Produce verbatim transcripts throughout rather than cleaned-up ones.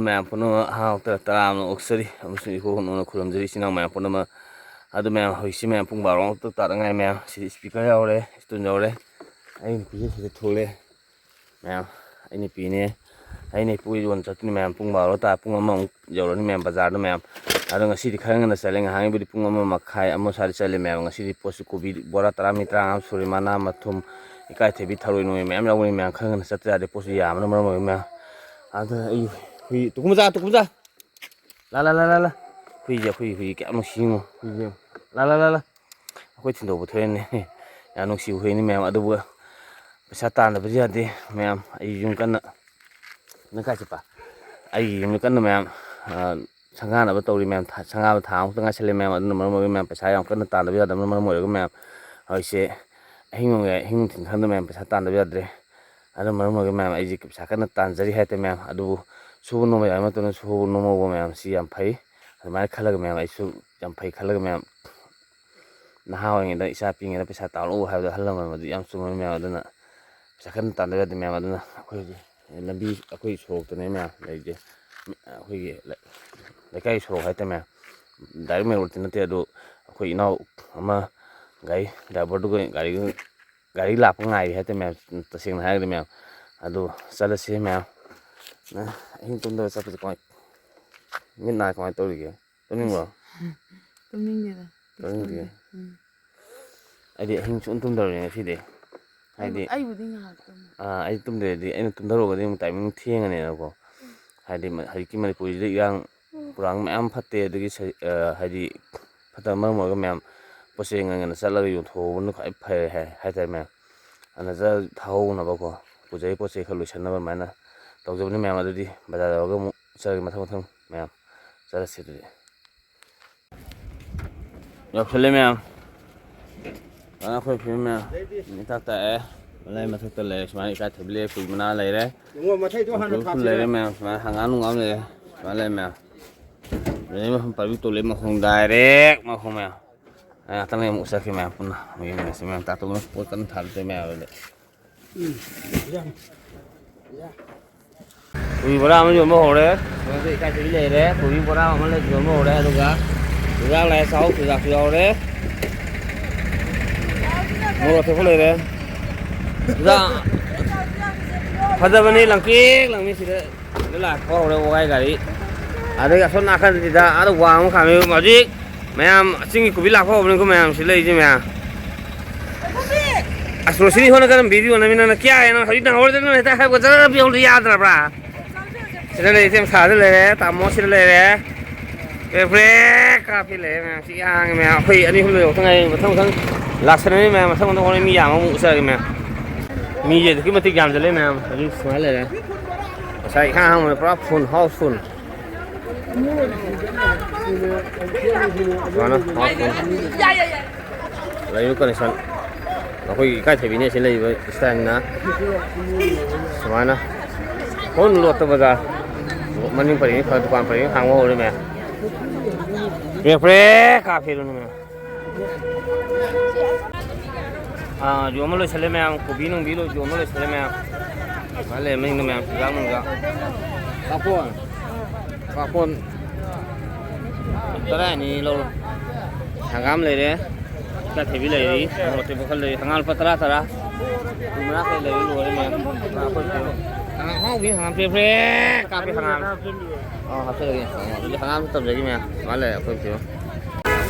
ꯃꯌꯥꯝ ꯄꯨꯝꯅꯃꯛ ꯍꯔꯥꯎ ꯇꯔꯥ ꯇꯔꯥꯝꯅ ꯑꯣꯛꯆꯔꯤ ꯑꯃꯁꯨꯡ ꯏꯈꯣ ꯍꯣꯟꯅ ꯈꯨꯔꯨꯝꯖꯔꯤ ꯏꯆꯤꯟ ꯏꯅꯥꯎ ꯃꯌꯥꯝ ꯄꯨꯝꯅꯃꯛ꯫ ꯑꯗꯨ ꯃꯌꯥꯝ, ꯍꯧꯖꯤꯛꯁꯤ ꯃꯌꯥꯝ ꯄꯨꯡ ꯕꯥꯔꯣ ꯉꯥꯛꯇ ꯇꯥꯗ ꯉꯥꯏ ꯃꯌꯥꯝ꯫ ꯁꯤꯗꯤ speaker ꯌꯥꯎꯔꯦ, stand ꯌꯥꯎꯔꯦ, ꯑꯩ ꯅꯨꯄꯤꯁꯦ ꯁꯤꯗ ꯊꯣꯛꯂꯛꯑꯦ ꯃꯌꯥꯝ꯫ ꯑꯩ ꯅꯨꯄꯤꯅꯦ, ꯑꯩꯅ ꯏꯄꯨ ꯌꯣꯟ ꯆꯠꯇꯣꯏꯅꯤ ꯃꯌꯥꯝ꯫ ꯄꯨꯡ ꯕꯥꯔꯣ ꯇꯥ, ꯄꯨꯡ ꯑꯃꯃꯨꯛ ꯌꯧꯔꯅꯤ ꯃꯌꯥꯝ ꯕꯖꯥꯔꯗ ꯃꯌꯥꯝ꯫ ꯑꯗꯣ ꯉꯁꯤꯗꯤ ꯈꯔ ꯉꯟꯅ ꯆꯠꯂꯦ, ꯉꯍꯥꯟꯒꯩꯕꯨꯗꯤ ꯄꯨꯡ ꯑꯃ ꯃꯈꯥꯏ ꯑꯃ ꯁ꯭ꯋꯥꯏꯗ ꯆꯠꯂꯦ ꯃꯌꯥꯝ꯫ ꯉꯁꯤꯗꯤ ꯄꯣꯠꯁꯨ ꯀꯣꯕꯤ ꯕꯣꯔꯥ ꯇꯔꯥ ꯃꯤ ꯇꯔꯥꯃꯉꯥ ꯁꯨꯔꯦ, ꯃꯅꯥ ꯃꯊꯨꯝ, ꯏꯀꯥꯏꯊꯕꯤ, ꯊꯔꯣꯏ ꯅꯣꯏ ꯃꯌꯥꯝ ꯌꯥꯎꯕꯅꯤ ꯃꯌꯥꯝ꯫ ꯈꯔ ꯉꯟꯅ ꯆꯠꯇ ꯌꯥꯗꯦ, ꯄꯣꯠꯁꯨ ꯌꯥꯝꯕꯅ ꯃꯔꯝ ꯑꯣꯏꯔꯒ ꯃꯌꯥꯝ꯫ ꯑꯗ ꯑꯩ ꯍꯨꯏ ꯇꯨꯀꯨꯃꯆꯥ, ꯇꯨꯀꯨꯃꯆꯥ꯫ ꯂꯥ, ꯂꯥ, ꯂꯥ, ꯂꯥ, ꯂꯥ꯫ ꯍꯨꯏꯁꯦ, ꯑꯩꯈꯣꯏ ꯍꯨꯏ ꯀꯌꯥꯝ ꯅꯨꯡꯁꯤ ꯌꯦꯡꯉꯣ, ꯍꯨꯏꯁꯦ ꯌꯦꯡꯉꯣ꯫ ꯂꯥ, ꯂꯥ, ꯂꯥ, ꯂꯥ꯫ ꯑꯩꯈꯣꯏ ꯊꯤꯟꯗꯣꯛꯄ ꯊꯣꯛꯑꯦꯅꯦ꯫ ꯌꯥꯝ ꯅꯨꯡꯁꯤꯕ ꯍꯨꯏꯅꯤ ꯃꯌꯥꯝ꯫ ꯑꯗꯨꯕꯨ ꯄꯩꯁꯥ ꯇꯥꯟꯗꯕꯗꯤ ꯌꯥꯗꯦ ꯃꯌꯥꯝ꯫ ꯑꯩ ꯌꯨꯝ ꯀꯟꯅ, ꯅꯪ ꯀꯥꯏ ꯆꯠꯄ? ꯑꯩꯒꯤ ꯌꯨꯝꯗ ꯀꯟꯅ ꯃꯌꯥꯝ, ꯑ, ꯁꯪꯒꯥꯅꯕ ꯇꯧꯔꯤ ꯃꯌꯥꯝ꯫ ꯊꯥ-, ꯁꯪꯒꯥꯕ ꯊꯥ ꯑꯃꯨꯛꯇ ꯉꯥꯏꯁꯜꯂꯦ ꯃꯌꯥꯝ꯫ ꯑꯗꯨꯅ ꯃꯔꯝ ꯑꯣꯏꯔꯒ ꯃꯌꯥꯝ ꯄꯩꯁꯥ ꯌꯥꯝ ꯀꯟꯅ ꯇꯥꯟꯗꯕ ꯌꯥꯗꯕꯅ ꯃꯔꯝ ꯑꯣꯏꯔꯒ ꯃꯌꯥꯝ ꯍꯧꯖꯤꯛꯁꯦ ꯑꯍꯤꯡ ꯅꯣꯡꯌꯥꯏ, ꯑꯍꯤꯡ ꯅꯨꯡꯊꯤꯜ ꯈꯪꯗ ꯃꯌꯥꯝ ꯄꯩꯁꯥ ꯇꯥꯟꯗꯕ ꯌꯥꯗ꯭ꯔꯦ꯫ ꯑꯗꯨꯅ ꯃꯔꯝ ꯑꯣꯏꯔꯒ ꯃꯌꯥꯝ ꯑꯩꯁꯦ ꯄꯩꯁꯥ ꯀꯟꯅ ꯇꯥꯟꯖꯔꯤ ꯍꯥꯏꯇꯥꯔꯦ ꯃꯌꯥꯝ꯫ ꯑꯗꯨꯕꯨ ꯁꯨꯕ ꯅꯣꯝꯕ ꯌꯥꯕ ꯃꯇꯝꯗ ꯁꯨꯕ ꯅꯣꯝꯍꯧꯕ ꯃꯌꯥꯝꯁꯤ ꯌꯥꯝ ꯐꯩ꯫ ꯑꯗꯨꯃꯥꯏꯅ ꯈꯜꯂꯒ ꯃꯌꯥꯝ ꯑꯩꯁꯨ ꯌꯥꯝ ꯐꯩ ꯈꯜꯂꯒ ꯃꯌꯥꯝ ꯅꯍꯥ ꯑꯣꯏꯔꯤꯉꯩꯗ ꯏꯆꯥ ꯄꯤꯛꯏꯉꯩꯗ ꯄꯩꯁꯥ ꯇꯥꯜꯂꯛꯎ ꯍꯥꯏꯕꯗꯣ ꯑꯍꯜ ꯂꯃꯟ ꯑꯗꯨ ꯌꯥꯝ ꯆꯨꯝꯕꯅꯤ ꯃꯌꯥꯝ꯫ ꯑꯗꯨꯅ ꯄꯩꯁꯥ ꯀꯟꯅ ꯇꯥꯟꯗꯕ ꯌꯥꯗꯦ ꯃꯌꯥꯝ꯫ ꯑꯗꯨꯅ ꯑꯩꯈꯣꯏ ꯍꯧꯖꯤꯛ ꯂꯝꯕꯤ, ꯑꯩꯈꯣꯏ ꯁꯣꯔꯣꯛꯇꯅꯦ ꯃꯌꯥꯝ ꯂꯩꯔꯤꯁꯦ꯫ ꯑꯩꯈꯣꯏꯒꯤ ꯂꯩ-, ꯂꯩꯀꯥꯏꯒꯤ ꯁꯣꯔꯣꯛ ꯍꯥꯏꯇꯥꯔꯦ ꯃꯌꯥꯝ꯫ Direct main road ꯇꯤ ꯅꯠꯇꯦ, ꯑꯗꯨ ꯑꯩꯈꯣꯏ ꯏꯅꯥꯎ ꯑꯃ ꯒꯥꯔꯤ driver ꯗꯨꯒ ꯒꯥꯔꯤ, ꯒꯥꯔꯤ ꯂꯥꯛꯄ ꯉꯥꯏꯔꯤ ꯍꯥꯏꯇꯥꯔꯦ ꯃꯌꯥꯝ꯫ ꯇꯁꯦꯡꯅ ꯍꯥꯏꯔꯒꯗꯤ ꯃꯌꯥꯝ, ꯑꯗꯨ ꯆꯠꯂꯁꯤ ꯃꯌꯥꯝ꯫ ꯅꯪ ꯑꯍꯤꯡ ꯇꯨꯝꯗꯕ ꯆꯠꯄꯁꯦ ꯀꯃꯥꯏ, ꯃꯤꯠ ꯅꯥ ꯀꯃꯥꯏꯅ ꯇꯧꯔꯤꯒꯦ? ꯇꯨꯝꯅꯤꯡꯕ꯭ꯔꯣ? ꯇꯨꯝꯅꯤꯡꯗꯦꯗ꯫ ꯇꯨꯝꯅꯤꯡꯗꯦ? ꯎꯝ꯫ ꯑꯩꯗꯤ ꯑꯍꯤꯡ ꯁꯨꯡꯇꯨꯝ ꯇꯨꯝꯗꯕꯅꯦ ꯉꯁꯤꯗꯤ꯫ ꯍꯥꯏꯗꯤ, ꯑꯩꯕꯨꯗꯤ ꯉꯥꯏꯍꯥꯛ ꯇꯨꯝꯃꯤ꯫ ꯑꯥ, ꯑꯩ ꯇꯨꯝꯗ꯭ꯔꯗꯤ, ꯑꯩꯅ ꯇꯨꯝꯊꯔꯨꯔꯒꯗꯤ ꯑꯃꯨꯛ timing ꯊꯦꯡꯉꯅꯦꯕꯀꯣ꯫ ꯍꯥꯏꯗꯤ, ꯃ-, ꯍꯧꯖꯤꯛꯀꯤ ꯃꯅꯤꯄꯨꯔꯁꯤꯗ ꯏꯔꯥꯡ ꯄꯨꯔꯥꯡ ꯃꯌꯥꯝ ꯐꯠꯇꯦ, ꯑꯗꯒꯤ ꯁ-, ꯑ, ꯍꯥꯏꯗꯤ, ꯐꯠꯇꯕ ꯃꯔꯝ ꯑꯣꯏꯔꯒ ꯃꯌꯥꯝ ꯄꯣꯠ ꯆꯩ ꯉꯟ ꯉꯟꯅ ꯆꯠꯂꯒ ꯌꯣꯟꯊꯣꯛꯍꯧꯕꯅ ꯈ꯭ꯋꯥꯏ ꯐꯔꯦ ꯍꯥꯏ, ꯍꯥꯏꯇꯥꯔꯦ ꯃꯌꯥꯝ꯫ ꯑꯗꯨꯅ ꯆꯠ-, ꯊꯥꯍꯧꯅꯕꯀꯣ, ꯄꯨꯖꯔꯤ ꯄꯣꯠ ꯆꯩ ꯈꯔ ꯂꯣꯏꯁꯟꯅꯕ ꯑꯗꯨꯃꯥꯏꯅ ꯇꯧꯖꯕꯅꯤ ꯃꯌꯥꯝ꯫ ꯑꯗꯨꯗꯤ ꯕꯖꯥꯔ ꯌꯧꯔꯒ ꯑꯃꯨꯛ ꯆꯠꯂꯒꯦ ꯃꯊꯪ ꯃꯊꯪ ꯃꯌꯥꯝ꯫ ꯆꯠꯂꯁꯤ ꯑꯗꯨꯗꯤ꯫ ꯌꯧꯁꯜꯂꯦ ꯃꯌꯥꯝ꯫ ꯑꯥ, ꯑꯩꯈꯣꯏ ꯐꯤꯕꯝ ꯃꯌꯥꯝ ꯅꯤꯡꯊꯥ ꯇꯥꯛꯑꯦ꯫ ꯃꯂꯥꯏ ꯃꯊꯛꯇ ꯂꯩꯔꯦ ꯁꯨꯃꯥꯏꯅ ꯏꯀꯥꯏ ꯊꯕꯤ ꯂꯩꯔꯦ, ꯀꯨꯏ ꯃꯅꯥ ꯂꯩꯔꯦ꯫ ꯌꯦꯡꯉꯣ, ꯃꯊꯩꯗꯣ ꯍꯥꯟꯅ ꯎꯈ꯭ꯔꯨꯜ ꯊꯥꯁꯤꯔ? ꯂꯩꯔꯦ ꯃꯌꯥꯝ, ꯁꯨꯃꯥꯏꯅ ꯍꯪꯒꯥꯝ ꯅꯨꯡꯒꯥꯝ ꯂꯩꯔꯦ꯫ ꯁꯨꯃꯥꯏꯅ ꯂꯩꯔꯦ ꯃꯌꯥꯝ꯫ ꯂꯩꯔꯦ ꯃꯐꯝ ꯄꯥꯏꯕꯤ ꯇꯣꯂꯦ ꯃꯈꯣꯡ direct ꯃꯈꯣꯡ ꯃꯌꯥꯝ꯫ ꯑꯩ ꯉꯥꯛꯇꯪ ꯂꯩ ꯑꯃꯨꯛ ꯆꯠꯈꯤ ꯃꯌꯥꯝ ꯄꯨꯟꯅ꯫ ꯑꯃꯨꯛ ꯌꯦꯡꯃꯤꯟꯅꯁꯤ ꯃꯌꯥꯝ꯫ ꯇꯥꯇꯣꯟ ꯄꯣꯠ ꯀꯟꯅ ꯊꯥꯔꯛꯇꯣꯏ ꯃꯌꯥꯝ ꯑꯗꯨꯗꯤ꯫ ꯎꯝ꯫ ꯌꯥꯝ꯫ ꯌꯥ꯫ ꯀꯨꯏ ꯕꯣꯔꯥ ꯑꯃ ꯌꯣꯟꯕ ꯍꯧꯔꯦ꯫ ꯀꯩꯅꯣꯗ ꯏꯀꯥꯏꯊꯕꯤ ꯂꯩꯔꯦ, ꯀꯣꯕꯤ ꯕꯣꯔꯥ ꯑꯃ ꯂꯩ, ꯌꯣꯟꯕ ꯍꯧꯔꯦ, ꯑꯗꯨꯒ ꯆꯨꯖꯥꯛ ꯂꯩꯔꯦ, ꯆꯥꯍꯣꯛ ꯆꯨꯖꯥꯛꯁꯨ ꯌꯥꯎꯔꯦ, ꯃꯣꯔꯣꯛ ꯑꯇꯦꯛꯄ ꯂꯩꯔꯦ꯫ ꯆꯨꯖꯥꯛ ꯐꯖꯕꯅꯤ, ꯂꯪꯇ꯭ꯔꯤꯛ ꯂꯪꯉꯤ ꯁꯤꯗ꯫ ꯁꯤꯗ ꯂꯥꯛꯄ ꯍꯧꯔꯦ ꯋꯥꯒꯥꯏ ꯒꯥꯔꯤ꯫ ꯑꯗꯒꯤ ꯑꯁꯣꯝ ꯅꯥꯀꯟꯁꯤꯗ ꯑꯥꯗ ꯋꯥꯡꯃ ꯈꯥꯝꯃꯤ ꯍꯧꯖꯤꯛ꯫ ꯃꯌꯥꯝ ꯆꯤꯡꯒꯤ ꯀꯣꯕꯤ ꯂꯥꯛꯄ ꯍꯧꯕꯅꯤꯀꯣ ꯃꯌꯥꯝ ꯁꯤ ꯂꯩꯔꯤꯁꯦ ꯃꯌꯥꯝ꯫ ꯑꯁ ꯔꯣꯁꯤꯅꯤ ꯍꯣꯏꯅ ꯀꯔꯝ ꯚꯤꯗꯤꯑꯣ ꯅꯝꯃꯤ ꯅꯪꯅ ꯀꯌꯥ ꯍꯥꯏꯅꯣ ꯍꯧꯖꯤꯛ ꯅꯪ ꯍꯧꯔꯗꯤ ꯅꯪ ꯍꯦꯛꯇ ꯍꯥꯏꯕ ꯖꯔ ꯌꯧꯕꯗꯤ ꯌꯥꯗ꯭ꯔꯕ꯭ꯔꯥ? ꯁꯤꯗ ꯂꯩ ꯏꯆꯦ ꯃꯁꯥꯗ ꯂꯩꯔꯦ ꯇꯥꯃꯣ ꯁꯤꯗ ꯂꯩꯔꯦ꯫ ꯄ꯭ꯔꯦꯛ ꯄ꯭ꯔꯦꯛ ꯀꯥꯞꯄꯤ ꯂꯩꯔꯦ ꯃꯌꯥꯝ ꯁꯤ ꯌꯥꯡꯉꯦ ꯃꯌꯥꯝ ꯑꯩꯈꯣꯏ ꯑꯅꯤ ꯑꯍꯨꯝ ꯂꯩꯔꯛꯇ ꯉꯥꯏꯔꯤ ꯃꯊꯪ ꯃꯊꯪ ꯂꯥꯛꯁꯟꯅꯅꯤ ꯃꯌꯥꯝ ꯃꯊꯪ ꯃꯊꯪ ꯍꯣꯔꯦꯟ ꯃꯤ ꯌꯥꯝꯕ ꯑꯃꯨꯛ ꯎꯠꯆꯔꯒꯦ ꯃꯌꯥꯝ꯫ ꯃꯤꯁꯦ ꯑꯗꯨꯛꯀꯤ ꯃꯇꯤꯛ ꯌꯥꯝꯁꯤꯜꯂꯦ ꯃꯌꯥꯝ ꯍꯧꯖꯤꯛ ꯁꯨꯃꯥꯏꯅ ꯂꯩꯔꯦ꯫ ꯉꯁꯥꯏ ꯏꯍꯥꯡ ꯍꯥꯡꯕꯗ ꯄꯨꯔꯥ ꯐꯨꯜ ꯍꯥꯎꯁ ꯐꯨꯜ꯫ ꯁꯨꯃꯥꯏꯅ ꯍꯥꯎꯁ ꯐꯨꯜ꯫ ꯂꯩꯔꯤꯕ ꯀꯟꯗꯤꯁꯟ ꯑꯩꯈꯣꯏꯒꯤ ꯏꯀꯥꯏꯊꯕꯤꯅꯦ ꯁꯤ ꯂꯩꯔꯤꯕ ꯏꯁꯇꯥꯏꯜꯅ ꯁꯨꯃꯥꯏꯅ ꯐꯨꯜ ꯂꯣꯠꯇ ꯕꯖꯥꯔ ꯃꯅꯤꯡ ꯄꯔꯦꯡ ꯈꯔ ꯗꯨꯀꯥꯟ ꯄꯔꯦꯡ ꯍꯥꯡꯕ ꯍꯧꯔꯦ ꯃꯌꯥꯝ꯫ ꯄ꯭ꯔꯦꯛ ꯄ꯭ꯔꯦꯛ ꯀꯥꯞꯄꯦ ꯑꯗꯨꯅ ꯃꯌꯥꯝ꯫ ꯑꯥ, ꯌꯣꯟꯕ ꯂꯣꯏꯁꯤꯜꯂꯦ ꯃꯌꯥꯝ꯫ ꯀꯣꯕꯤ ꯅꯨꯡꯕꯤ ꯂꯣꯏ ꯌꯣꯟꯕ ꯂꯣꯏꯁꯤꯜꯂꯦ ꯃꯌꯥꯝ꯫ ꯃꯥ ꯂꯩꯔꯝꯃꯦ ꯃꯌꯥꯝ ꯆꯨꯖꯥꯛ ꯅꯨꯡꯖꯥꯛ꯫ ꯄꯥꯐꯣꯔ꯫ ꯄꯥꯐꯣꯔ꯫ ꯇꯔꯥ ꯑꯅꯤ ꯂꯧꯔꯣ꯫ ꯍꯪꯒꯥꯝ ꯂꯩꯔꯦ꯫ ꯏꯀꯥꯏꯊꯕꯤ ꯂꯩꯔꯤ꯫ ꯃꯣꯔꯣꯛ ꯑꯇꯦꯛꯄ ꯈꯔ ꯂꯩꯔꯤ꯫ ꯍꯪꯒꯥꯝ ꯂꯨꯄꯥ ꯇꯔꯥ ꯇꯔꯥ꯫ ꯀꯨꯟ ꯃꯉꯥ ꯈꯛ ꯂꯩꯔ ꯂꯣꯏꯔꯦ ꯃꯌꯥꯝ꯫ ꯍꯪꯒꯥꯝ ꯑꯍꯥꯎꯕꯤ ꯍꯪꯒꯥꯝ ꯄ꯭ꯔꯦꯛ ꯄ꯭ꯔꯦꯛ ꯀꯥꯞꯄꯤ ꯍꯪꯒꯥꯝ꯫ ꯑꯥ, ꯍꯥꯞꯆꯔꯒꯦ꯫ ꯑꯥ, ꯑꯗꯨꯗꯤ ꯍꯪꯒꯥꯝ ꯇꯝꯖꯒꯦ ꯃꯌꯥꯝ꯫ ꯃꯥ ꯂꯩꯔꯦ ꯑꯩꯈꯣꯏ ꯄꯤꯔꯣ꯫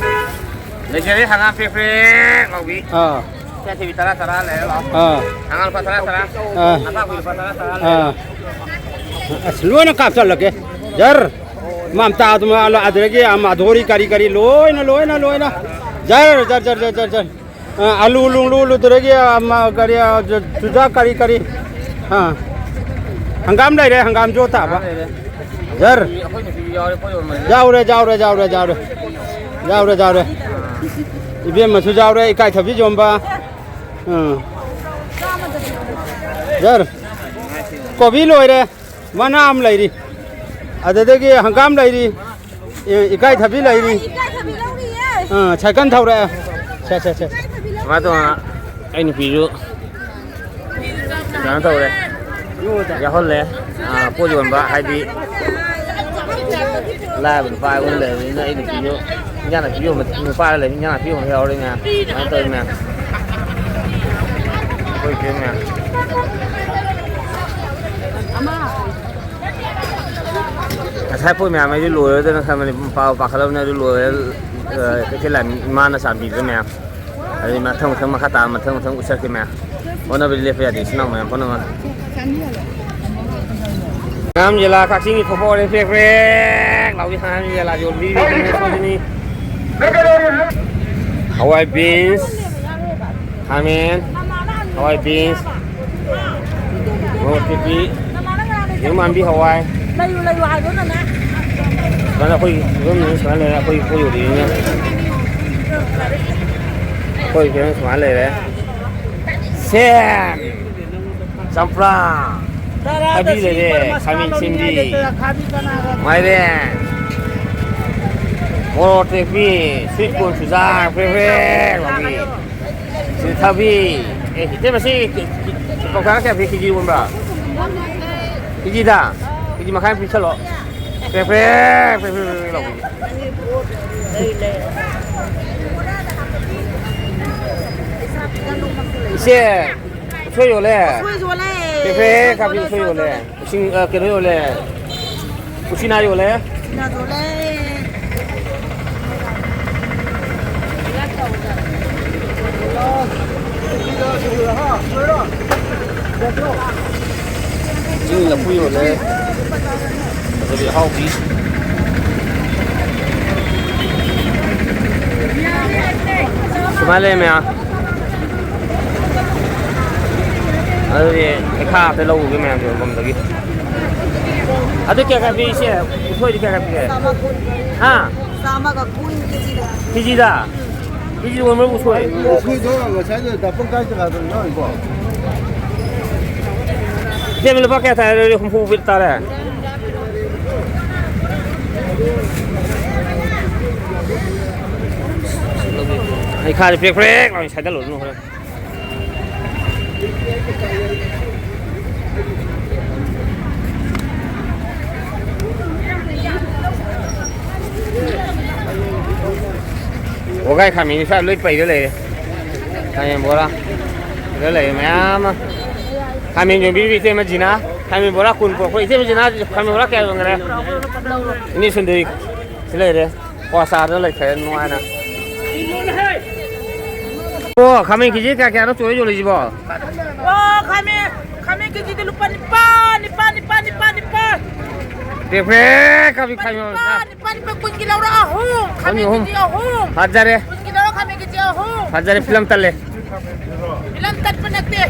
ꯂꯩꯖꯔꯦ ꯍꯪꯒꯥꯝ ꯄ꯭ꯔꯦꯛ ꯄ꯭ꯔꯦꯛ ꯂꯥꯎꯕꯤ꯫ ꯑꯥ꯫ ꯏꯀꯥꯏꯊꯕꯤ ꯇꯔꯥ ꯇꯔꯥ ꯂꯩꯔꯦ ꯂꯥꯎ꯫ ꯑꯥ꯫ ꯍꯪꯒꯥꯝ ꯂꯨꯄꯥ ꯇꯔꯥ ꯇꯔꯥ꯫ ꯑꯥ꯫ ꯅꯄꯥꯛꯄꯤ ꯂꯨꯄꯥ ꯇꯔꯥ ꯇꯔꯥ ꯂꯩꯔꯦ꯫ ꯑꯥ꯫ ꯑꯁ, ꯂꯣꯏꯅ ꯀꯥꯞꯆꯜꯂꯒꯦ꯫ ꯖꯔ꯫ ꯃꯥꯝꯇꯥꯗꯨꯃ ꯑꯗꯒꯤ ꯑꯃ ꯑꯗꯣꯔꯤ ꯀꯔꯤ ꯀꯔꯤ ꯂꯣꯏꯅ, ꯂꯣꯏꯅ, ꯂꯣꯏꯅ꯫ ꯖꯔ, ꯖꯔ, ꯖꯔ꯫ ꯑ, ꯑꯂꯨ ꯂꯨꯡꯂꯨ ꯂꯨꯗꯨꯗꯒꯤ, ꯑ, ꯃ-, ꯀꯔꯤ, ꯑ, ꯆꯨ-, ꯆꯨꯖꯥꯛ ꯀꯔꯤ ꯀꯔꯤ꯫ ꯑ꯫ ꯍꯪꯒꯥꯝ ꯂꯩꯔꯦ, ꯍꯪꯒꯥꯝꯁꯨ ꯊꯥꯕ꯫ ꯖꯔ꯫ ꯌꯥꯎꯔꯦ, ꯌꯥꯎꯔꯦ, ꯌꯥꯎꯔꯦ, ꯌꯥꯎꯔꯦ꯫ ꯌꯥꯎꯔꯦ, ꯌꯥꯎꯔꯦ꯫ ꯏꯕꯦꯝꯃꯁꯨ ꯌꯥꯎꯔꯦ, ꯏꯀꯥꯏꯊꯕꯤ ꯌꯣꯟꯕ꯫ ꯎꯝ꯫ ꯖꯔ꯫ ꯀꯣꯕꯤ ꯂꯣꯏꯔꯦ꯫ ꯃꯅꯥ ꯑꯃ ꯂꯩꯔꯤ꯫ ꯑꯗꯨꯗꯒꯤ ꯍꯪꯒꯥꯝ ꯂꯩꯔꯤ꯫ ꯑꯦ, ꯏꯀꯥꯏꯊꯕꯤ ꯂꯩꯔꯤ꯫ ꯏꯀꯥꯏꯊꯕꯤ ꯂꯧꯔꯤꯌꯦ꯫ ꯑꯥ, ꯁꯥꯏꯀꯜ ꯊꯧꯔꯛꯑꯦ꯫ ꯁꯦ, ꯁꯦ, ꯁꯦ꯫ ꯏꯀꯥꯏꯊꯕꯤ ꯂꯧꯔꯤꯌꯦ꯫ ꯁꯨꯃꯥꯏꯅ ꯇꯧꯗꯅ ꯑꯩ ꯅꯨꯄꯤꯁꯨ ꯀꯩꯅꯣ ꯇꯧꯔꯦ꯫ ꯌꯥꯎꯍꯜꯂꯦ꯫ ꯑꯥ, ꯄꯣꯠ ꯌꯣꯟꯕ ꯍꯥꯏꯗꯤ ꯂꯥꯏꯔꯕ ꯅꯨꯄꯥ ꯑꯣꯏꯅ ꯂꯩꯔꯕꯅꯤꯅ ꯑꯩ ꯅꯨꯄꯤꯁꯨ ꯏꯟꯖꯥꯡ ꯅꯥꯄꯤ ꯌꯣꯟꯕ ꯅꯨꯄꯥ ꯂꯩꯕ ꯏꯟꯖꯥꯡ ꯅꯥꯄꯤ ꯌꯣꯟꯕ ꯌꯥꯎꯔꯦ ꯃꯌꯥꯝ꯫ ꯁꯨꯃꯥꯏꯅ ꯇꯧꯋꯤ ꯃꯌꯥꯝ꯫ ꯑꯩꯈꯣꯏ ꯏꯆꯦ ꯃꯌꯥꯝ꯫ ꯉꯁꯥꯏ ꯄꯣꯠ ꯃꯌꯥꯝ ꯑꯩꯗꯤ ꯂꯣꯏꯔꯗꯅ ꯈꯟꯕꯅꯤ꯫ ꯄꯥ-, ꯄꯥꯈꯠꯂꯕꯅꯤ ꯑꯗꯨ ꯂꯣꯏꯔꯦ꯫ ꯑ, ꯀꯩꯊꯦꯜ ꯂꯥꯟ ꯏꯃꯥꯅ ꯆꯥꯟꯕꯤꯗꯅ ꯃꯌꯥꯝ꯫ ꯑꯗꯨꯗꯤ ꯃꯊꯪ ꯃꯊꯪ ꯃꯈꯥ ꯇꯥꯕ ꯃꯊꯪ ꯃꯊꯪ ꯎꯠꯆꯔꯛꯀꯦ ꯃꯌꯥꯝ꯫ ꯍꯣꯠꯅꯕꯗꯤ ꯂꯦꯞꯄ ꯌꯥꯗꯦ ꯏꯆꯤꯟ ꯏꯅꯥꯎ ꯃꯌꯥꯝ ꯄꯨꯝꯅꯃꯛ꯫ ꯃꯌꯥꯝ ꯌꯦꯂꯥ ꯀꯛꯆꯤꯡꯒꯤ ꯊꯣꯛꯄ ꯍꯧꯔꯦ ꯄ꯭ꯔꯦꯛ ꯄ꯭ꯔꯦꯛ ꯂꯥꯎꯕꯤ ꯃꯌꯥꯝ ꯌꯦꯂꯥ ꯌꯣꯟꯕꯤ ꯁꯣꯏꯗꯅꯤ꯫ ꯍꯋꯥꯏ ꯕꯤꯟꯁ, ꯈꯥꯃꯦꯟ, ꯍꯋꯥꯏ ꯕꯤꯟꯁ, ꯃꯣꯔꯣꯛ ꯑꯇꯦꯛꯄꯤ, ꯌꯦꯔꯨꯝ ꯃꯥꯟꯕꯤ ꯍꯋꯥꯏ꯫ ꯂꯩꯌꯨ, ꯂꯩꯌꯨ ꯍꯥꯏꯕ ꯅꯅꯦ꯫ ꯁꯨꯃꯥꯏꯅ ꯑꯩꯈꯣꯏ ꯌꯨꯝ ꯁꯨꯃꯥꯏꯅ ꯂꯩꯔꯦ, ꯑꯩꯈꯣꯏ, ꯑꯩꯈꯣꯏ ꯌꯣꯜꯂꯤꯁꯤꯅ꯫ ꯑꯩꯈꯣꯏ ꯐꯤꯕꯝ ꯁꯨꯃꯥꯏꯅ ꯂꯩꯔꯦ꯫ ꯁꯦꯝ, ꯆꯝꯄ꯭ꯔꯥ, ꯊꯕꯤ ꯂꯩꯔꯦ, ꯈꯥꯃꯦꯟ ꯁꯤꯟꯕꯤ, ꯃꯥꯏꯔꯦꯟ, ꯃꯣꯔꯣꯛ ꯑꯇꯦꯛꯄꯤ, ꯁ꯭ꯋꯤꯠ ꯀꯣꯔꯟ, ꯆꯨꯖꯥꯛ, ꯄ꯭ꯔꯦꯛ ꯄ꯭ꯔꯦꯛ ꯂꯥꯎꯕꯤ꯫ ꯁꯤꯗ ꯊꯕꯤ꯫ ꯑꯦ, ꯏꯇꯩꯃ, ꯁꯤ ꯀꯧꯇꯥ ꯀꯌꯥ ꯄꯤ? ꯀꯦꯖꯤ ꯌꯣꯟꯕ꯭ꯔꯥ? ꯀꯦꯖꯤꯗ? ꯀꯦꯖꯤ ꯃꯈꯥꯏ ꯑꯃ ꯄꯤꯁꯜꯂꯣ꯫ ꯄ꯭ꯔꯦꯛ, ꯄ꯭ꯔꯦꯛ, ꯄ꯭ꯔꯦꯛ, ꯄ꯭ꯔꯦꯛ, ꯄ꯭ꯔꯦꯛ ꯂꯥꯎꯕꯤꯁꯦ꯫ ꯏꯆꯦ, ꯎꯁꯣꯏ ꯌꯣꯜꯂꯦ? ꯎꯁꯣꯏ ꯌꯣꯜꯂꯦ꯫ ꯄ꯭ꯔꯦꯛ, ꯄ꯭ꯔꯦꯛ ꯀꯥꯕꯤ ꯎꯁꯣꯏ ꯌꯣꯜꯂꯦ꯫ ꯏꯁꯤꯡ, ꯑ, ꯀꯩꯅꯣ ꯌꯣꯜꯂꯦ꯫ ꯎꯆꯤꯅꯥ ꯌꯣꯜꯂꯦ꯫ ꯎꯆꯤꯅꯥ ꯌꯣꯜꯂꯦ꯫ ꯆꯤꯡ ꯂꯐꯨ ꯌꯣꯜꯂꯦ꯫ ꯑꯗꯨꯗꯤ ꯑꯍꯥꯎꯕꯤ꯫ ꯁꯨꯃꯥꯏꯅ ꯂꯩꯔꯦ ꯃꯌꯥꯝ꯫ ꯑꯗꯨꯗꯤ ꯍꯩꯈꯥ ꯉꯥꯛꯇ ꯂꯧꯔꯨꯒꯦ ꯃꯌꯥꯝꯁꯦ ꯌꯣꯟꯐꯝꯗꯒꯤ꯫ ꯑꯗꯨ ꯀꯌꯥ ꯀꯌꯥ ꯄꯤ ꯏꯆꯦ? ꯎꯁꯣꯏꯗꯤ ꯀꯌꯥ ꯀꯌꯥ ꯄꯤꯒꯦ? ꯆꯥꯝꯃ ꯀꯨꯟ꯫ ꯍꯥ? ꯆꯥꯝꯃꯒ ꯀꯨꯟ ꯀꯦꯖꯤꯗ꯫ ꯀꯦꯖꯤꯗ? ꯀꯦꯖꯤ ꯑꯣꯟꯕ ꯎꯁꯣꯏ? ꯎꯁꯣꯏꯗꯣ ꯉꯁꯥꯏꯗ ꯗꯥ ꯄꯪꯀꯥꯏ ꯖꯒꯥꯗ ꯌꯥꯎꯔꯤꯀꯣ꯫ ꯏꯆꯦ, ꯂꯨꯄꯥ ꯀꯌꯥ ꯇꯥꯔꯦ? ꯍꯨꯝꯐꯨ ꯇꯥꯔꯦ꯫ ꯍꯩꯈꯥꯁꯦ ꯄ꯭ꯔꯦꯛ ꯄ꯭ꯔꯦꯛ ꯂꯥꯎꯅ ꯁꯥꯏꯗꯠꯂꯨꯔꯅꯨ ꯍꯣꯔꯦꯟ꯫ ꯋꯥꯒꯥꯏ ꯈꯥꯃꯦꯟ ꯁ꯭ꯋꯥꯏ ꯂꯣꯏ ꯄꯩꯔ ꯂꯩꯔꯦ꯫ ꯈꯥꯃꯦꯟ ꯕꯣꯔꯥ ꯁꯤꯗ ꯂꯩꯔꯦ ꯃꯌꯥꯝ ꯑꯃ꯫ ꯈꯥꯃꯦꯟ ꯌꯣꯟꯕꯤꯔꯤꯕ ꯏꯇꯩꯃ ꯖꯤꯅꯥ, ꯈꯥꯃꯦꯟ ꯕꯣꯔꯥ ꯀꯨꯟ ꯄꯨꯔꯛꯄ꯫ ꯏꯇꯩꯃ ꯖꯤꯅꯥ, ꯈꯥꯃꯦꯟ ꯕꯣꯔꯥ ꯀꯌꯥ ꯌꯣꯟꯈ꯭ꯔꯦ? ꯏꯅꯦ ꯁꯨꯟꯗꯔꯤ ꯁꯤ ꯂꯩꯔꯦ꯫ ꯀ꯭ꯋꯥꯆꯥꯗ ꯂꯩꯈ꯭ꯔꯦ ꯅꯨꯡꯉꯥꯏꯅ꯫ ꯑꯣ, ꯈꯥꯃꯦꯟ ꯀꯦꯖꯤ ꯀꯌꯥ ꯀꯌꯥꯅꯣ ꯆꯣꯏ ꯌꯣꯜꯂꯤꯁꯤꯕꯣ? ꯑꯣ, ꯈꯥꯃꯦꯟ, ꯈꯥꯃꯦꯟ ꯀꯦꯖꯤꯗ ꯂꯨꯄꯥ ꯅꯤꯄꯥꯟ, ꯅꯤꯄꯥꯟ, ꯅꯤꯄꯥꯟ, ꯅꯤꯄꯥꯟ, ꯅꯤꯄꯥꯟ꯫ ꯇꯦꯛꯄꯦ, ꯈꯥꯃꯦꯟ, ꯈꯥꯃꯦꯟ꯫ ꯂꯨꯄꯥ ꯅꯤꯄꯥꯟ, ꯂꯨꯄꯥ ꯀꯨꯟꯒꯤ ꯂꯧꯔꯣ, ꯑꯍꯨꯝ꯫ ꯈꯥꯃꯦꯟ ꯑꯍꯨꯝ꯫ ꯀꯦꯖꯤ ꯑꯍꯨꯝ꯫ ꯐꯖꯔꯦ꯫ ꯀꯨꯟꯒꯤ ꯂꯧꯔꯣ, ꯈꯥꯃꯦꯟ ꯀꯦꯖꯤ ꯑꯍꯨꯝ꯫ ꯐꯖꯔꯦ, ꯐꯤꯂꯝ ꯇꯠꯂꯦ꯫ ꯐꯤꯂꯝ ꯇꯠꯄ ꯅꯠꯇꯦ꯫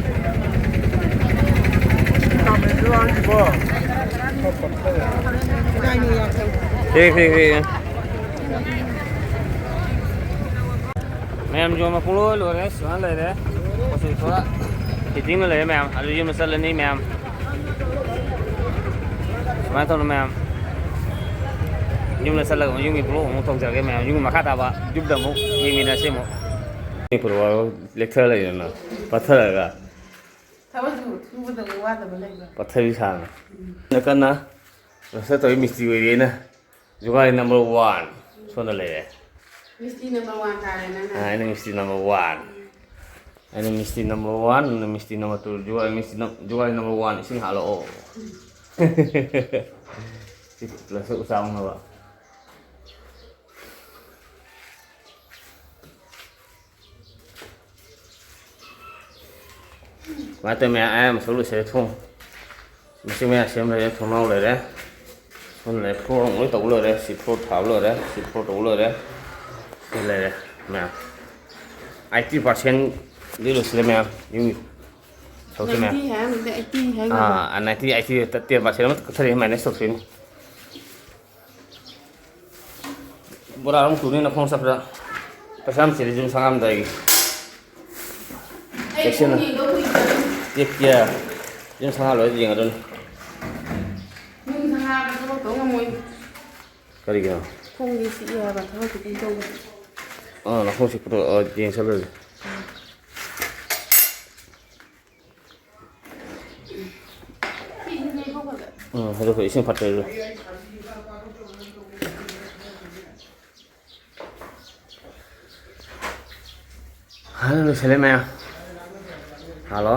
ꯐꯤ, ꯐꯤ, ꯐꯤ꯫ ꯃꯌꯥꯝ ꯌꯣꯟꯕ ꯄꯨꯡꯂꯣꯏ ꯂꯣꯏꯔꯦ, ꯁꯨꯃꯥꯏꯅ ꯂꯩꯔꯦ꯫ ꯄꯣꯠ ꯆꯩ ꯄꯨꯔꯥ ꯐꯤꯠꯇꯤꯡꯅ ꯂꯩꯔꯦ ꯃꯌꯥꯝ꯫ ꯑꯗꯨ ꯌꯨꯝꯗ ꯆꯠꯂꯅꯤ ꯃꯌꯥꯝ꯫ ꯁꯨꯃꯥꯏꯅ ꯇꯧꯅ ꯃꯌꯥꯝ꯫ ꯌꯨꯝꯗ ꯆꯠꯂꯒ ꯑꯃꯨꯛ ꯌꯨꯝꯒꯤ vlog ꯑꯃꯨꯛ ꯇꯧꯖꯔꯒꯦ ꯃꯌꯥꯝ꯫ ꯌꯨꯝꯒꯤ ꯃꯈꯥ ꯇꯥꯕ ꯌꯨꯝꯗ ꯑꯃꯨꯛ ꯌꯦꯡꯃꯤꯟꯅꯁꯤ ꯑꯃꯨꯛ꯫ ꯂꯦꯛꯊꯔ ꯂꯩꯗꯅ ꯄꯠꯊꯔꯒ꯫ ꯊꯕꯛꯁꯨ ꯁꯨꯕꯗ ꯋꯥꯗꯕ ꯂꯩꯕ꯭ꯔꯥ? ꯄꯠꯊꯕꯤ ꯁꯥꯅ꯫ ꯎꯝ꯫ ꯀꯟꯅ ꯔꯁ ꯇꯧꯔꯤ ꯃꯤꯁꯇ꯭ꯔꯤ ꯑꯣꯏꯔꯦꯅ꯫ ꯖꯨꯒꯥꯂꯤ number one ꯁꯣꯝꯗ ꯂꯩꯔꯦ꯫ ꯃꯤꯁꯇ꯭ꯔꯤ number one ꯇꯥꯔꯦ ꯅꯪꯅ꯫ ꯑꯥ, ꯑꯩꯅ ꯃꯤꯁꯇ꯭ꯔꯤ number one꯫ ꯑꯩꯅ ꯃꯤꯁꯇ꯭ꯔꯤ number one, ꯅꯪꯅ ꯃꯤꯁꯇ꯭ꯔꯤ number two꯫ ꯖꯨꯒꯥꯂꯤ ꯃꯤꯁꯇ꯭ꯔꯤ ꯅꯝ-, ꯖꯨꯒꯥꯂꯤ number one, ꯏꯁꯤꯡ ꯍꯥꯜꯂꯛꯑꯣ꯫ ꯁꯤ ꯄ꯭ꯂꯁ ꯎꯆꯥ ꯍꯧꯅꯕ꯫ ꯁꯨꯃꯥꯏꯅ ꯇꯧꯔ ꯃꯌꯥꯝ ꯑꯌꯥꯝꯕ ꯁꯔꯨꯛ ꯂꯣꯏꯁꯤꯜꯂꯦ꯫ ꯊꯣꯡ ꯃꯁꯤ ꯃꯌꯥꯝ ꯁꯦꯝ ꯂꯩꯔꯦ, ꯊꯣꯡꯅꯥꯎ ꯂꯩꯔꯦ꯫ ꯁꯣꯝ ꯂꯩꯔꯦ, floor ꯑꯃꯨꯛ ꯂꯣꯏ ꯇꯧꯕ ꯂꯣꯏꯔꯦ꯫ ꯁꯤ floor ꯊꯥꯕ ꯂꯣꯏꯔꯦ, ꯁꯤ floor ꯇꯧꯕ ꯂꯣꯏꯔꯦ꯫ ꯁꯤ ꯂꯩꯔꯦ ꯃꯌꯥꯝ꯫ Eighty percent ꯗꯤ ꯂꯣꯏꯁꯤꯜꯂꯦ ꯃꯌꯥꯝ꯫ ꯌꯨꯝꯒꯤ ꯁꯔꯨꯛꯁꯦ ꯃꯌꯥꯝ꯫ Ninety ꯍꯥꯏꯔꯝꯃꯤꯗ, eighty ꯍꯥꯏꯈ꯭ꯔꯕ? ꯑꯥ, ninety, eighty, ten percent ꯑꯃ ꯀꯛꯊꯔꯛꯑꯦ, minus ꯇꯧꯊꯣꯛꯏꯅꯤ꯫ ꯕꯣꯔꯥ ꯑꯃꯨꯛ ꯇꯨꯅꯤ ꯅꯈꯣꯡ ꯆꯠꯄꯗ꯫ ꯄꯩꯁꯥ ꯌꯥꯝ ꯆꯤꯜꯂꯤ ꯌꯨꯝ ꯁꯪꯒꯥꯝꯗ ꯑꯩꯒꯤ꯫ ꯑꯩ ꯆꯦꯛꯁꯤꯟꯅ꯫ ꯈꯣꯡ ꯌꯦꯡꯗꯧ ꯀꯨꯏꯗ꯭ꯔꯦ꯫ ꯇꯦꯛ ꯀꯦꯌꯥ꯫ ꯌꯨꯝ ꯁꯪꯒꯥ ꯂꯣꯏꯔ ꯌꯦꯡꯉꯗꯣꯏꯅꯤ꯫ ꯌꯨꯝ ꯁꯪꯒꯥꯕ ꯊꯕꯛ ꯇꯧ ꯉꯝꯃꯣꯏ꯫ ꯀꯔꯤꯒꯤꯅꯣ? ꯈꯣꯡꯗꯤ ꯆꯤꯛꯑꯦ ꯍꯥꯏꯕ ꯊꯕꯛ ꯈꯤꯇꯪ ꯇꯧꯕ꯫ ꯑꯥ, ꯅꯈꯣꯡ ꯆꯤꯛꯄꯗꯣ, ꯑꯥ, ꯌꯦꯡ ꯆꯠꯂꯨꯔꯁꯤ꯫ ꯎꯝ, ꯑꯗꯨꯒ ꯏꯁꯤꯡ ꯐꯠꯇ꯭ꯔꯁꯨ꯫ ꯑꯍꯟ ꯂꯣꯏꯁꯜꯂꯦ ꯃꯌꯥꯝ꯫ ꯍꯜꯂꯣ꯫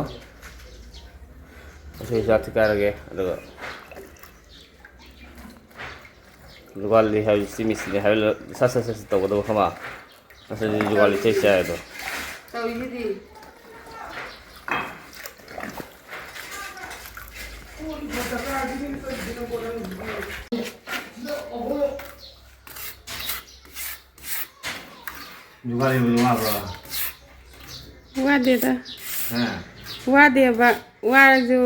ꯑꯩꯈꯣꯏ ꯆꯥꯛ ꯊꯤꯀꯥꯏꯔꯒꯦ, ꯑꯗꯨꯒ ꯖꯨꯒꯥꯂꯤ ꯍꯥꯏꯕꯁꯤ ꯃꯤꯁꯇ꯭ꯔꯤ ꯍꯥꯏꯕ ꯁꯠ ꯁꯠ ꯁꯠ ꯁꯠ ꯇꯧꯒꯗꯕ ꯈꯪꯉꯕ? ꯉꯁꯤꯗꯤ ꯖꯨꯒꯥꯂꯤ ꯏꯁꯩ ꯆꯥꯏ ꯑꯗꯣ꯫ ꯇꯧꯔꯤꯁꯤꯗꯤ꯫ ꯖꯨꯒꯥꯂꯤꯕꯨ ꯋꯥꯕ꯭ꯔꯣ? ꯋꯥꯗꯦꯗ꯫ ꯍꯥ? ꯋꯥꯗꯦꯕ꯫ ꯋꯥꯔꯁꯨ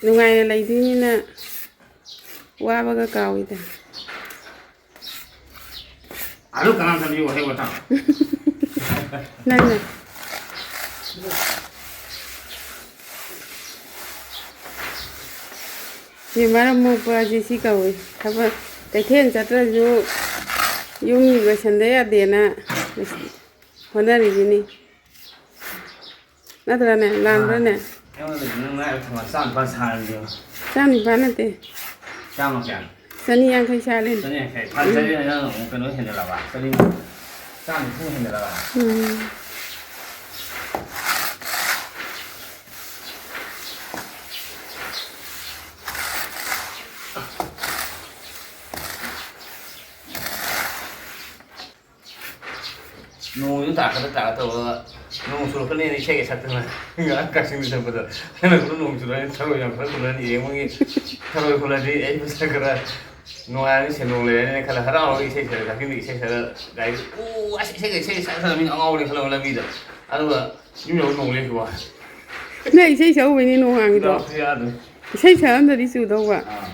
ꯅꯨꯡꯉꯥꯏꯅ ꯂꯩꯗꯣꯏꯅꯤꯅ ꯋꯥꯕꯒ ꯀꯥꯎꯏꯗ꯫ ꯑꯗꯨ ꯀꯅꯥ ꯆꯠꯂꯤ ꯋꯥꯍꯩ ꯋꯥꯇꯥ? ꯅꯪꯅ꯫ ꯁꯤ ꯃꯔꯝ ꯃꯣꯛꯄ ꯑꯁꯤ ꯁꯤ ꯀꯧꯏ꯫ ꯊꯕꯛ ꯀꯩꯊꯦꯜ ꯆꯠꯇ꯭ꯔꯁꯨ ꯌꯨꯝ ꯂꯣꯏꯁꯟꯗ ꯌꯥꯗꯦꯅ ꯍꯣꯠꯅꯔꯤꯁꯤꯅꯤ꯫ ꯅꯠꯇ꯭ꯔꯅꯦ? ꯂꯥꯟꯕ꯭ꯔꯅꯦ? ꯑꯩꯉꯣꯟꯗ ꯅꯪ ꯅꯥꯏꯕ ꯊꯝꯃ ꯆꯥꯝ ꯅꯤꯄꯥꯟ ꯁꯥꯔꯗꯤ ꯌꯦꯡꯉꯣ꯫ ꯆꯥꯝ ꯅꯤꯄꯥꯟ ꯅꯠꯇꯦ꯫ ꯆꯥꯝꯃ ꯀꯌꯥ? ꯆꯅꯤ ꯌꯥꯡꯈꯩ ꯁꯥꯔꯦ꯫ ꯆꯅꯤ ꯌꯥꯡꯈꯩ꯫ ꯐꯥꯟ ꯆꯅꯤ ꯅꯪ ꯑꯃꯨꯛ ꯀꯩꯅꯣ ꯍꯦꯟꯖꯜꯂꯕ? ꯆꯅꯤ, ꯆꯥꯝ ꯅꯤꯐꯨ ꯍꯦꯟꯖꯜꯂꯕ? ꯎꯝ꯫ ꯅꯣꯡꯁꯨ ꯇꯥꯔꯛꯀꯗ꯭ꯔꯥ ꯇꯥꯔꯛꯀꯗ꯭ꯔꯥ ꯇꯧꯔꯒ, ꯅꯣꯡ ꯆꯨꯔꯛꯀꯅꯦꯅ ꯏꯁꯩꯒ ꯁꯛꯇꯅ ꯉꯔꯥꯡ ꯀꯛꯆꯤꯡꯗ ꯆꯠꯄꯗ, ꯍꯜꯂꯛꯄꯗ ꯅꯣꯡ ꯆꯨꯔꯛꯑꯅꯤ, ꯊꯔꯣꯏ ꯌꯥꯝ ꯈꯔ ꯈꯨꯜꯂꯅꯤ, ꯌꯦꯡꯕꯒꯤ ꯊꯔꯣꯏ ꯈꯨꯜꯂꯗꯤ ꯑꯩ ꯃꯁꯛ ꯈꯔ ꯅꯨꯡꯉꯥꯏꯔꯅꯤ, ꯁꯦꯟꯗꯣꯡ ꯂꯩꯔꯅꯤꯅ ꯈꯜꯂ ꯍꯔꯥꯎꯔꯒ ꯏꯁꯩ ꯁꯛꯑ, ꯀꯛꯆꯤꯡꯗ ꯏꯁꯩ ꯁꯛꯑ, ꯒꯥꯔꯤꯗ ꯎ ꯑꯁ ꯏꯁꯩꯒ ꯏꯁꯩꯒ ꯁꯛꯑ ꯁꯛꯑ ꯃꯤ ꯑꯉꯥꯎꯕꯅꯦ ꯈꯜꯂꯕ ꯂꯝꯕꯤꯗ꯫ ꯑꯗꯨꯒ ꯌꯨꯝ ꯌꯧꯔ ꯅꯣꯡ ꯂꯦꯞꯈꯤꯕ ꯋꯥꯅꯤ꯫ ꯅꯪ ꯏꯁꯩ ꯁꯛꯎꯕꯩꯅꯦ ꯅꯣꯡ ꯍꯥꯡꯉꯤꯗꯣ꯫ ꯗꯥꯎꯁꯦ ꯌꯥꯗ꯭ꯔꯦ꯫ ꯏꯁꯩ ꯁꯛꯑꯝꯗ꯭ꯔꯗꯤ ꯆꯨꯗꯧꯕ꯫ ꯑꯥ꯫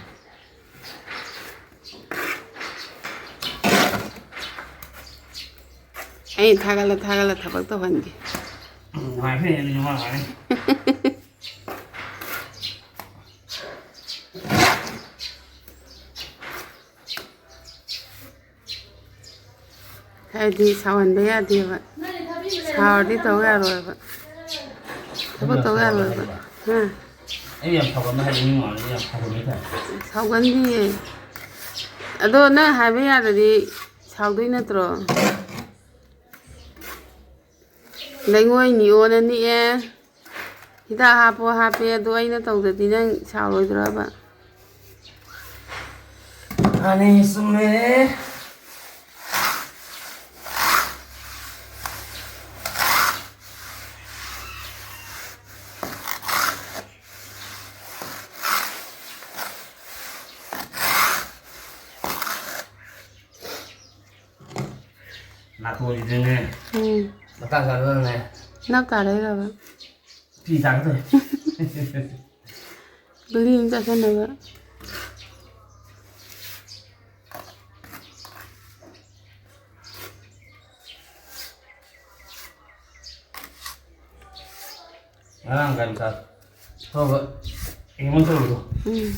ꯑꯩ ꯊꯥꯒꯠꯂ ꯊꯥꯒꯠꯂ ꯊꯕꯛ ꯇꯧꯍꯟꯒꯦ꯫ ꯎꯝ, ꯅꯨꯡꯉꯥꯏꯈ꯭ꯔꯦ, ꯑꯗꯨꯗꯤ ꯃꯥ ꯅꯨꯡꯉꯥꯏꯔꯦ꯫ ꯍꯥꯏꯗꯤ ꯁꯥꯎꯍꯟꯕ ꯌꯥꯗꯦꯕ꯫ ꯁꯥꯎꯔꯗꯤ ꯇꯧ ꯌꯥꯔꯣꯏꯕ꯫ ꯊꯕꯛ ꯇꯧ ꯌꯥꯔꯣꯏꯕ꯫ ꯍꯥ? ꯑꯩ ꯌꯥꯝ ꯁꯥꯎꯒꯟꯕ ꯍꯥꯏꯗꯤ ꯃꯤ ꯃꯃꯥꯡꯗ ꯌꯥꯝ ꯁꯥꯎꯒꯟꯕ ꯍꯥꯏꯇꯥꯔꯦ꯫ ꯁꯥꯎꯒꯟꯗꯤꯌꯦ꯫ ꯑꯗꯣ ꯅꯪ ꯍꯥꯏꯕ ꯌꯥꯗ꯭ꯔꯗꯤ ꯁꯥꯎꯗꯣꯏ ꯅꯠꯇ꯭ꯔꯣ? ꯂꯩꯉꯣꯏ ꯅꯤꯑꯣꯅ ꯅꯤꯛꯑꯦ꯫ ꯍꯤꯗꯥꯛ ꯍꯥꯞꯄꯣ ꯍꯥꯞꯄꯦ, ꯑꯗꯣ ꯑꯩꯅ ꯇꯧꯗꯗꯤ ꯅꯪ ꯁꯥꯎꯔꯣꯏꯗ꯭ꯔꯕ? ꯃꯥꯅꯦ, ꯆꯨꯝꯃꯦ꯫ ꯅꯥꯇꯣꯟꯁꯤꯗꯅꯦ꯫ ꯎꯝ꯫ ꯃꯇꯥꯡ ꯆꯥꯗꯅꯅꯦ꯫ ꯅꯞ ꯇꯥꯔꯛꯏꯔꯕ? ꯄꯤ ꯇꯥꯒꯗꯧꯔꯦ꯫ ꯒꯨꯂꯤ ꯑꯃ ꯆꯥꯁꯟꯅꯕ꯫ ꯉꯔꯥꯡ ꯀꯩꯅꯣ ꯆꯥ-, ꯊꯣꯛꯑꯒ ꯏꯃꯣꯟ ꯇꯧꯕꯗꯣ꯫ ꯎꯝ꯫